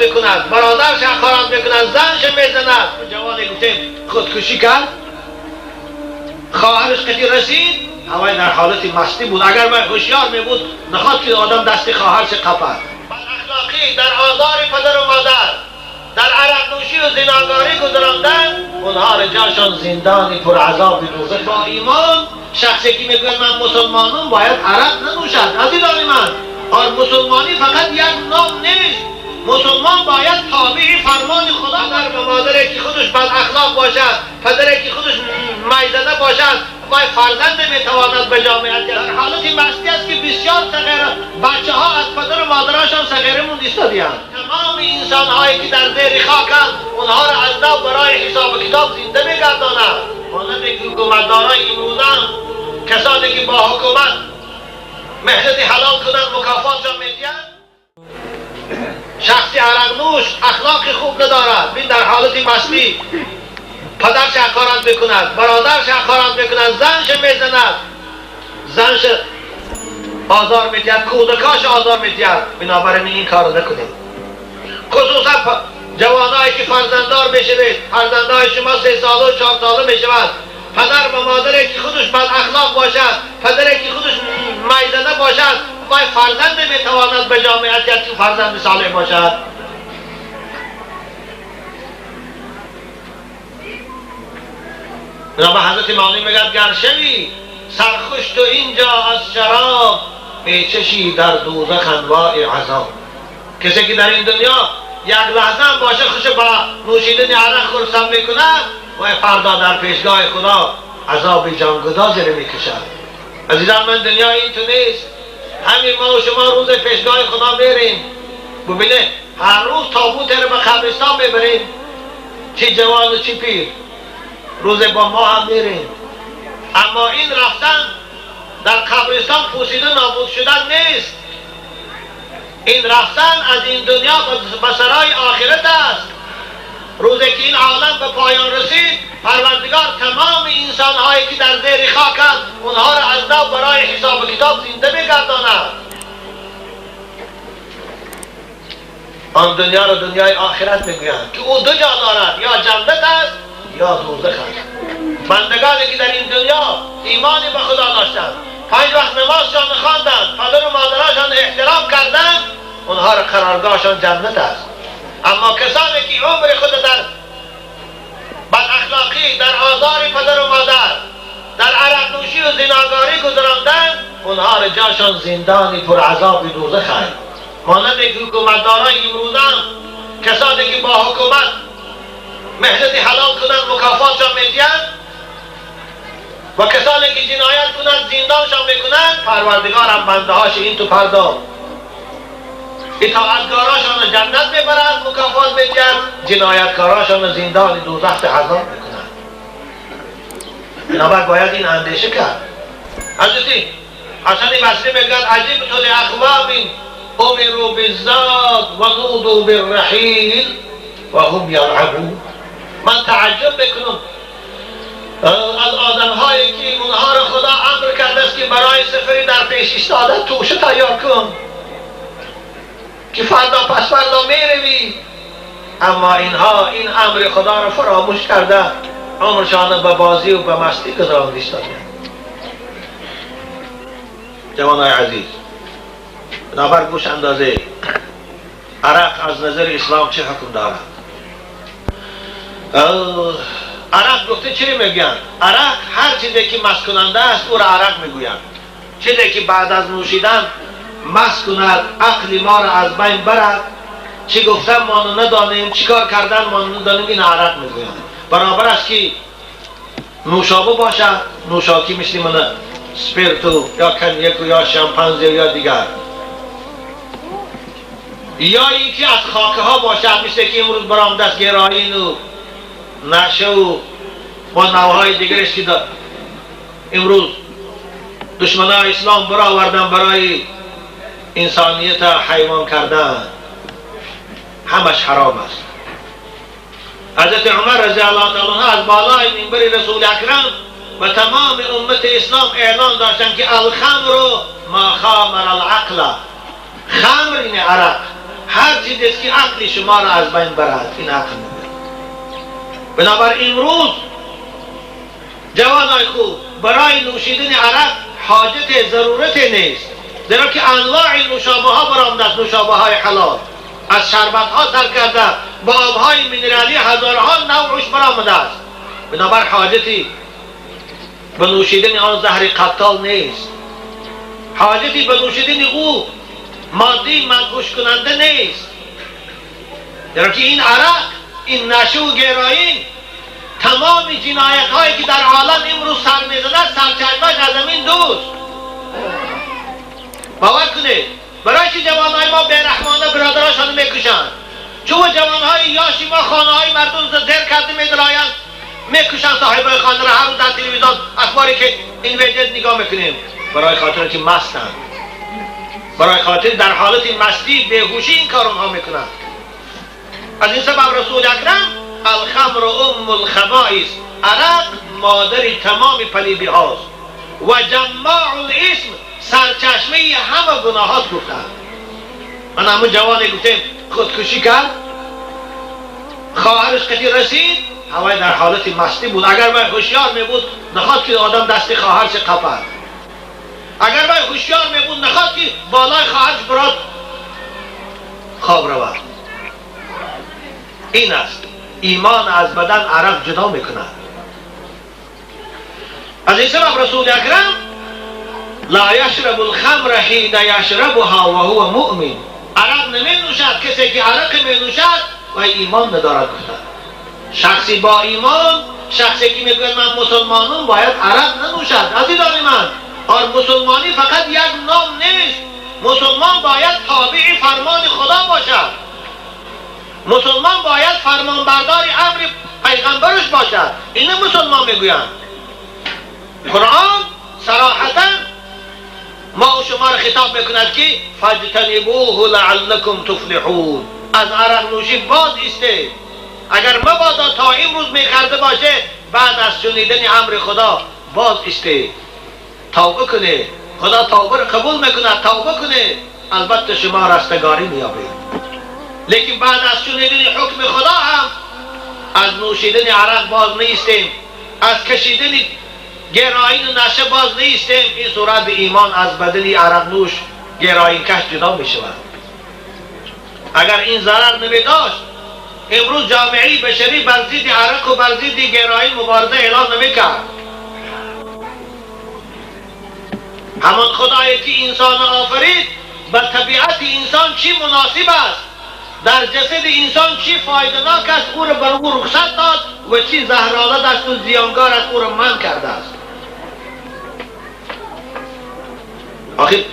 میکند، برادرش حقارت میکند، زنش میزند. جوانی گفتیم خودکشی کرد، خواهرش قطعی رسید، هوای در حالت مستی بود. اگر من هوشیار می بود نخواد که آدم دست خواهرش قپد. بد اخلاقی در آزار پدر و مادر، در عرق نوشی و زناکاری گذراندن، اونها را جاشان زندانی پر عذاب دوزخ. با ایمان شخصی که میگوید من مسلمانم باید عرق ننوشد. عزیزان من، آن مسلمانی فقط یک نام نیست. مسلمان باید تابع فرمان خدا. پدر و مادری که خودش بد اخلاق باشد، پدری که خودش میزنه باشد، وای فرزند میتواند به جامعه. در حالت مستی است که بسیار صغیر بچه ها از پدر و مادراشان صغیره مون ایستادی‌اند. تمام انسان هایی که در زیر خاکند اونها را از نو برای حساب کتاب زنده میگردانند. مانند که حکومتدارای امروزان، کسانی که با حکومت محنت حلال کنند مکافاتشان میدهند. شخصی عرق نوش اخلاق خوب ندارد. بین در حالت مستی پدرش حقارت میکند، برادرش حقارت میکند، زنش میزند، زنش آزار میدهد، کودکاش آزار میدهد. بنابراین این کارو نکنید. خصوصا جوانایی که فرزنددار میشوید، فرزندهای شما 3 ساله و 4 ساله میشود. پدر و مادری که خودش بد اخلاق باشد، پدری که خودش میزنه باشد، وای فرزند میتواند به جامعه که فرزند صالح باشد. بنابر حضرت مولی میگد گر شوی سرخوش تو اینجا از شراب، میچشی در دوزخ انواع عذاب. کسی که در این دنیا یک لحظه هم باشه خوش با نوشیدن عرق خرسند میکند، و فردا در پیشگاه خدا عذاب جانگدازی رو میکشد. عزیزان من، دنیا این تو نیست. همین ما و شما روز پیشگاه خدا میریم، ببینه هر روز تابوت رو به قبرستان میبریم، چی جوان و چی پیر، روز با ما هم میریم. اما این رفتن در قبرستان پوسیده نابود شدن نیست. این رفتن از این دنیا به سرای آخرت است. روزی که این عالم به پایان رسید، پروردگار تمام انسانهایی که در زیر خاکند اونها را از نو برای حساب کتاب زنده میگرداند. آن دنیا را دنیای آخرت میگویند که او دو جا دارد، یا جنت است یا دوزخ است. بندگانی که در این دنیا ایمان به خدا داشتند، 5 وقت نمازشان خواندند، پدر و مادرشان احترام کردند، اونها را قرارگاهشان جنت است. اما کسانی که عمر خود در بد اخلاقی، در آزار پدر و مادر، در عرق نوشی و زناکاری گذراندند، اونها را جاشان زندانی پر عذاب دوزخ است. مانند که حکومتدارای امروزان، کسانی که با حکومت محنت حلال کنند مکافاتشان میدهند و کسانی که جنایت کنند زندانشان میکنند، پروردگار هم بنده هاش این تو پردا اطاعتکاراشان جنت میبرند مکافات میدهند، جنایتکاراشان زندان دوزخ عذاب میکنند. بنابر باید این اندیشه کرد. حضرت حسن بصری میگوید عجبت لاقوام امروا بالزاد و نودوا بالرحیل و هم یلعبون. من تعجب میکنم از آدم هایی که اونها را خدا امر کرده است که برای سفری در پیش ایستاده توشه تیار کن که فردا پس فردا میروی، اما اینها این امر خدا را فراموش کرده عمرشان به بازی و به مستی گذرانده ایستاده. جوانای عزیز، بنابر گوش اندازه عرق از نظر اسلام چه حکم دارد؟ عرق گفته چی میگن؟ عرق هر چیزی که مست کننده است او را عرق میگویند. چیزی که بعد از نوشیدن مست کند، عقل ما را از بین برد، چی گفتن ما ندانیم، چی کار کردن ما ندانیم، این عرق میگویند. برابر است که نوشابه باشد، نوشاکی مثل من سپیرتو یا کنیک یا شامپانزه یا دیگر، یا اینکه از خاکه ها باشد مثل که امروز برام دست گرایین و نشه و با نوهای دیگرش که امروز دشمنان اسلام برآوردن برای انسانیت حیوان کردن، همش حرام است. حضرت عمر رضی الله تعالی عنه از بالای منبر رسول اکرم و تمام امت اسلام اعلان داشتند که الخمر ما خامر العقل، خمر این عرق هر چیزی است که عقل شما را از بین برد، این عقل میگوید. بنابر امروز جوانای خوب، برای نوشیدن عرق حاجت ضرورت نیست، زیرا که انواع نوشابه ها برآمده است، نوشابه های حلال از شربت ها سر کرده با آبهای مینرالی هزارها نوعش برآمده است. بنابر حاجتی به نوشیدن آن زهر قتال نیست، حاجتی به نوشیدن او ماده مدهوش کننده نیست، زیرا که این عرق، این نشه و گرائین، تمام جنایت هایی که در عالم امروز سر میزند سرچشمش از همین دوست. باور کنید برای چی جوانهای ما بی‌رحمانه برادراشان میکشند؟ چون جوانهای یاشی ما خانه های مردم زیر کرده میدرایند، میکشند صاحب خانه را. هر روز در تلویزیون اخباری که این ویدیو نگاه میکنیم، برای خاطر که مستند، برای خاطر در حالت مستی بیهوشی این کار اونها میکنند. از این سبب رسول اکرم الخمر ام الخبائث، عرق مادر تمام پلیدی هاست و جماع الاسم، سرچشمه همه گناهات گفتند. من همون جوانی گفتیم خودکشی کرد، خواهرش قطعی رسید، هوای در حالت مستی بود. اگر وای هوشیار می بود نخواد که آدم دست خواهرش قپد، اگر وای هوشیار می بود نخواد که بالای خواهرش براد خواب رود. این است ایمان از بدن عرق جدا میکند. از این سبب رسول اکرم لا یشرب الخمر حین یشربها و هو مؤمن، عرق نمی نوشد کسی که عرق می نوشد و ایمان ندارد. گفتند شخصی با ایمان، شخصی که میگوید من مسلمانم، باید عرق ننوشد. عزیزان من، آر مسلمانی فقط یک نام نیست، مسلمان باید تابع فرمان خدا باشد، مسلمان باید فرمانبردار امر پیغمبرش باشد. اینو مسلمان میگویند. قرآن صراحتا ما و شما را خطاب میکند که فاجتنبوه لعلکم تفلحون، از عرق نوشی باز ایسته. اگر مبادا تا امروز میخورده باشه، بعد از شنیدن امر خدا باز ایسته، توبه کنه، خدا توبه را قبول میکند، توبه کنه، البته شما رستگاری میابید. لیکن بعد از شنیدن حکم خدا هم از نوشیدن عرق باز نیستیم، از کشیدن گرائین و نشه باز نیستیم، این صورت ایمان از بدن عرق نوش گرائین کش جدا می شود. اگر این ضرر نمی داشت امروز جامعه بشری بر ضد عرق و بر ضد گرائین مبارزه اعلام نمی کرد. همان خدایی که انسان آفرید به طبیعت انسان چی مناسب است، در جسد انسان چی فایده‌ناک است، او را بر او رخصت داد و چی زهرآلود است و زیانگار است او را منع کرده است. آخر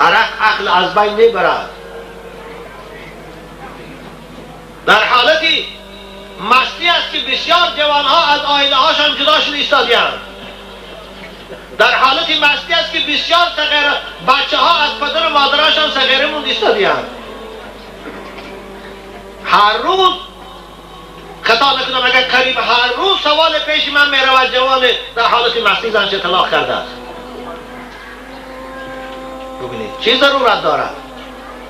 عرق عقل از بین میبرد. در حالتی مستی است که بسیار جوانها از آیله هاشان جدا شده ایستادیند. در حالت مستی است که بسیار صغیر بچه ها از پدر و مادراشان صغیره موند ایستادیند. هر روز خطا نکنم اگر قریب هر روز سوال پیش من میرود جوان در حالت مستی زنش طلاق کرده است. ببینید چه ضرورت دارد؟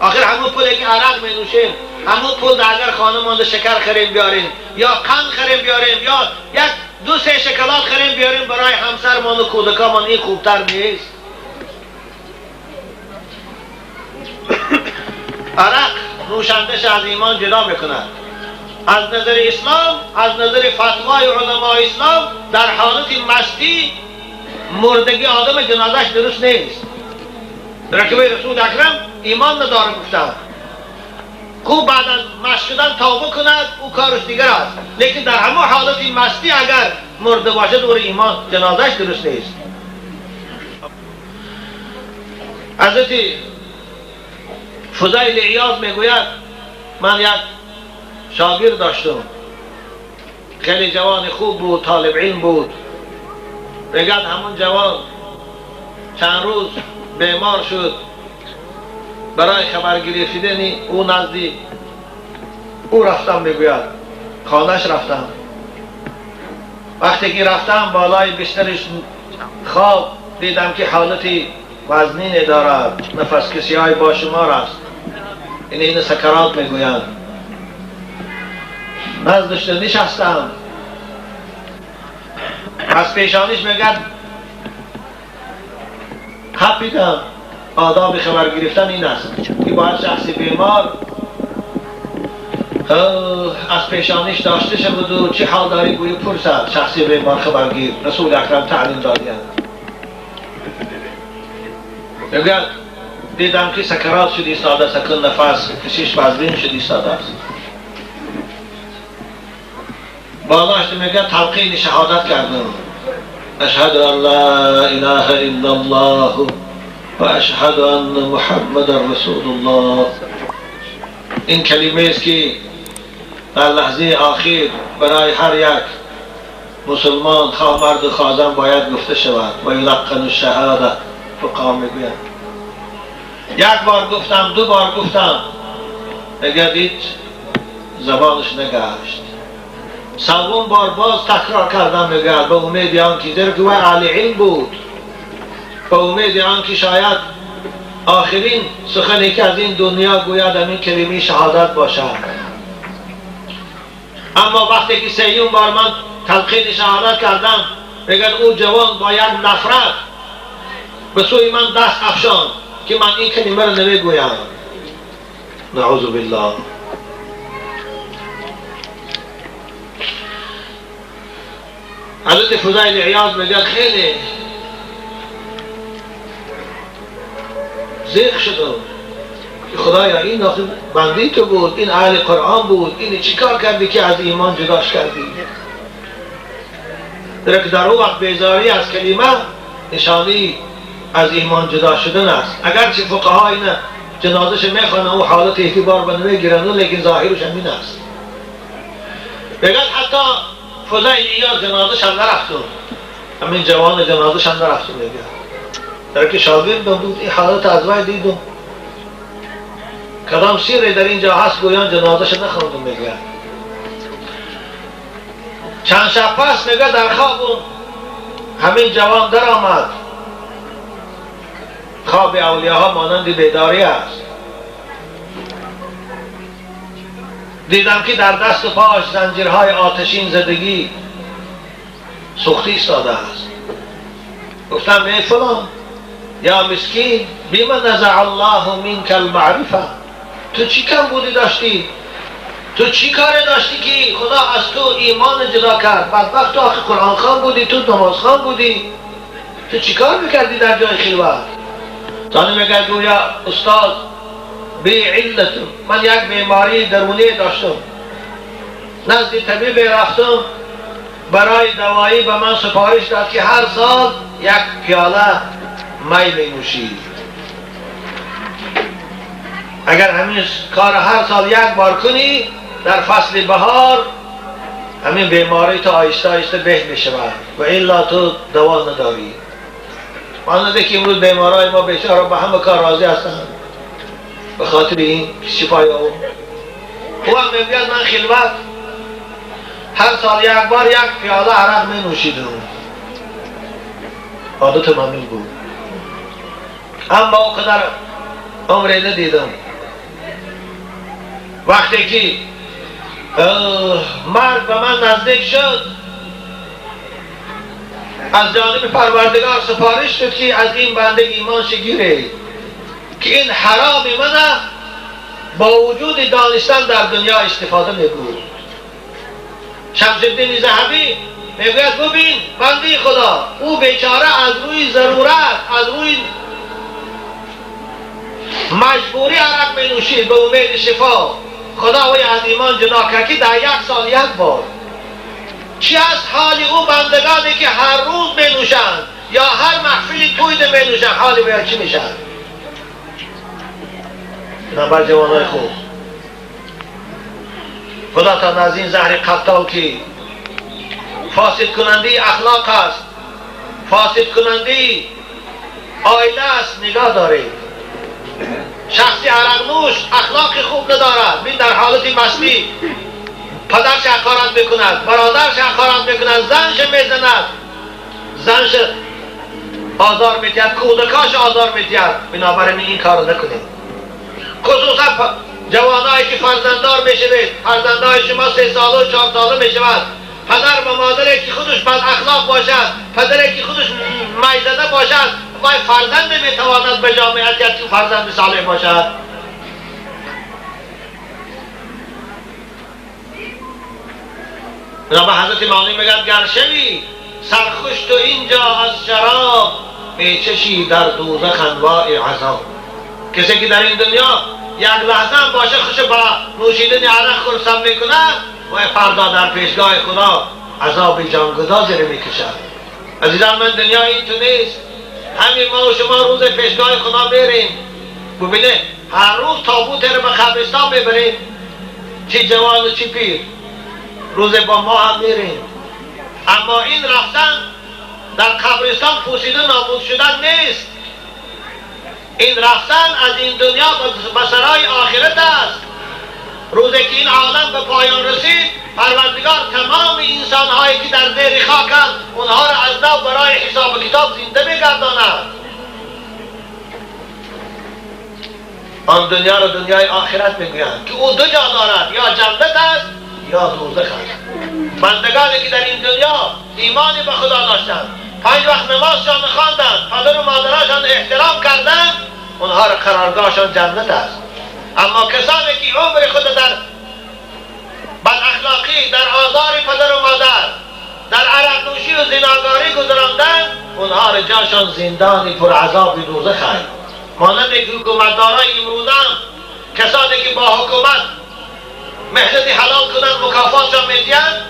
آخر همون پولی که عرق می نوشیم، همون پول اگر خانه مانده شکر خریم بیاریم یا قند خریم بیاریم یا یک دو سه شکلات خریم بیاریم برای همسرمان و کودکامان، این خوبتر نیست؟ عرق نوشندش از ایمان جدا میکند. از نظر اسلام، از نظر فتوای علماء اسلام، در حالت مستی مردگی آدم جنازش درست نیست. رکبه رسول اکرم ایمان نداره گفتند. خوب بعد از مست شدن توبه کند او کارش دیگر است، لیکن در همه حالت مستی اگر مرده باشد او ایمان جنازش درست نیست. حضرت فضیل عیاض میگوید من یک شاگرد داشتم، خیلی جوان خوب بود، طالب علم بود. میگد همون جوان چند روز بیمار شد، برای خبر گرفتن او نزدی او رفتم، میگوید خانهش رفتم. وقتی که رفتم بالای بسترش خواب دیدم که حالتی وزنی دارد، نفس کشی های با شمار است. این سکرات میگویند. نزدش نشستم، از پیشانیش میگن خپیدم. آداب خبر گرفتن این است که باید شخص بیمار از پیشانیش داشته شود و چه حال داری گویی پرسد. شخصی بیمار خبرگیر رسول اکرم تعلیم دادیند. میگن دیدم که سکرات شد ایستاده، سکن نفس کشش وزنین شد ایستاده است. بالاش میگه تلقین شهادت کردم، اشهد ان لا اله الا الله و اشهد ان محمد رسول الله. این کلمه است که در لحظه آخر برای هر یک مسلمان خواه مرد و خواه زن باید گفته شود. و یلقن الشهاده، فقها میگویند. یک بار گفتم، دو بار گفتم، اگر دید زبانش نگشت. سوم بار باز تکرار کردم، میگه به امید آن که در که اهل علم بود، به امید آن که شاید آخرین سخنی که از این دنیا گوید همین کلمه شهادت باشد. اما وقتی که سیوم بار من تلقین شهادت کردم، میگه او جوان با یک نفرت به سوی من دست افشان که من این کلمه را نمیگویم. نعوذ بالله. حضرت فضیل عیاض میگه خیلی ذیق شدم که خدایا این آخر بندی تو بود، این اهل قرآن بود، این چیکار کردی که از ایمان جداش کردی؟ در که در اون وقت بیزاری از کلمه نشانی از ایمان جدا شدن است. اگرچه فقها این جنازش میخوانند و حالت اعتبار به نمیگیرند، لیکن ظاهرش همین است. میگن حتی فضیل عیاض جنازش هم نرفتم، همین جوان جنازش هم نرفتم. میگه در که شاگردم بود، این حالت از وی دیدم، کدام سیری در اینجا هست گویان جنازش نخوندم. میگه چند شب پس میگه در خواب همین جوان در آمد. خواب اولیاها مانند بیداری است. دیدم که در دست و پاش زنجیرهای آتشین زدگی سوخته ایستاده است. گفتم ای فلان، یا مسکین، بما نزع الله منک المعرفه، تو چی کم بودی داشتی؟ تو چی کار داشتی که خدا از تو ایمان جدا کرد؟ بدبخت تو آخه قرآن خوان بودی، تو نماز خوان بودی، تو چی کار میکردی در جای خلوت؟ ثانی میگه گویا استاد بی علت، من یک بیماری درونی داشتم، نزد طبیب رفتم، برای دوایی به من سفارش داد که هر سال یک پیاله می بنوشی. اگر همین کار هر سال یک بار کنی، در فصل بهار همین بیماری تو آهسته آهسته به میشود و الا تو دوا نداری. مانده که امروز بیمارای ما بیچاره به همه کار راضی هستند به خاطر این شفای او. او هم میگوید من خلوت هر سال یک بار یک پیاله عرق می نوشیدم، عادت من بود، اما او قدر عمری ندیدم. وقتی که مرگ به من نزدیک شد، از جانب پروردگار سفارش شد که از این بنده ایمان شگیره که این حرام من با وجود دانستن در دنیا استفاده می‌برد. شمس الدین ذهبی میگوید ببین بنده خدا، او بیچاره از روی ضرورت، از روی مجبوری عرق می نوشید به امید شفا. خدا وی از ایمان جدا کرد که در یک سال یک بار. چی از حال او بندگانی که هر روز می نوشند یا هر محفلی توی می نوشند، حال وی چی میشن؟ بر جوانای خوب، خدا تا از این زهر قتال که فاسد کننده اخلاق است، فاسد کننده عائله است، نگاه دارید. شخصی عرق نوش اخلاق خوب ندارد، بین در حالت مستی پدرش حقارت میکند، برادرش حقارت میکند، زنش میزند، زنش آزار میدهد، کودکاش آزار میدهد. بنابراین این کار نکنید. خصوصا جوانایی که فرزنددار میشوید، فرزندهای شما 3 ساله و 4 ساله میشود، پدر و مادری که خودش بد اخلاق باشد، پدری که خودش میزده باشد، وای فرزند میتواند به جامعه که فرزند صالح باشد؟ بنابر حضرت معنی میگد گر شوی سرخوش تو اینجا از شراب، میچشی در دوزخ انواع عذاب. کسی که در این دنیا یک لحظه هم باشه خوش با نوشیدن عرق خرسند میکنه، و فردا در پیشگاه خدا عذاب جانگدازی رو میکشد. عزیزان من، دنیا این تو نیست. همین ما و شما روز پیشگاه خدا میریم، ببینه هر روز تابوت رو به قبرستان میبریم، چی جوان و چی پیر، روز با ما هم میریم. اما این رفتن در قبرستان پوسیده نابود شدن نیست. این رفتن از این دنیا به سرای آخرت است. روزی که این عالم به پایان رسید، پروردگار تمام انسانهایی که در زیر خاکند اونها را از نو برای حساب کتاب زنده میگرداند. آن دنیا را دنیای آخرت میگویند که او دو جا دارد، یا جنت است یا دوزخ است. بندگانی که در این دنیا ایمانی به خدا داشتند، 5 وقت نمازشان خواندند، پدر و مادرشان احترام کردند، اونها را قرارگاهشان جنت است. اما کسانی که عمر خود در بد اخلاقی، در آزار پدر و مادر، در عرق نوشی و زناکاری گذراندند، اونها را جاشان زندانی پر عذاب دوزخ است. مانند که حکومتدارای امروز هم کسانی که با حکومت محنت حلال کنند مکافاتشان میدهند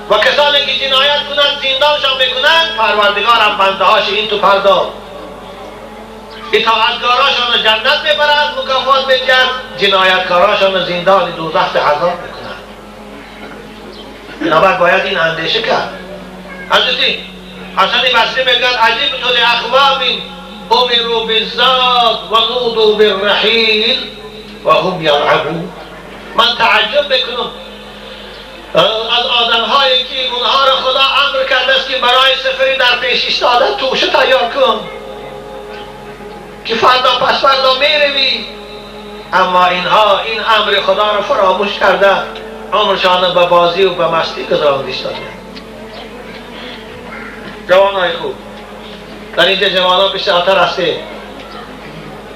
و کسانی که جنایت کنند زندانشان میکنند، پروردگار هم بنده هاش این تو پرداخت اطاعتکاراشان رو جنت میبرند، مکافات میدهند، جنایتکاراشان رو زندان دوزخ عذاب میکنند. بنابر باید این اندیشه کرد. حضرت حسن بصری میگن عجبت لاقوام امروا بالزاد و نودوا بالرحیل و هم یلعبون. من تعجب میکنم از آدم هایی که اونها را خدا امر کرده است که برای سفری در پیش ایستاده توشه تیار کن که فردا پس فردا میروی، اما اینها این امر خدا را فراموش کرده، عمرشان به بازی و به مستی گذرانده ایستاده. جوانای خوب، در اینجا جوانان بسیارتر هستید.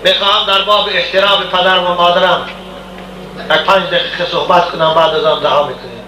میخواهم در باب احترام پدرم و مادرم یک 5 دقیقه صحبت کنم، بعد از آن دعا میکنیم.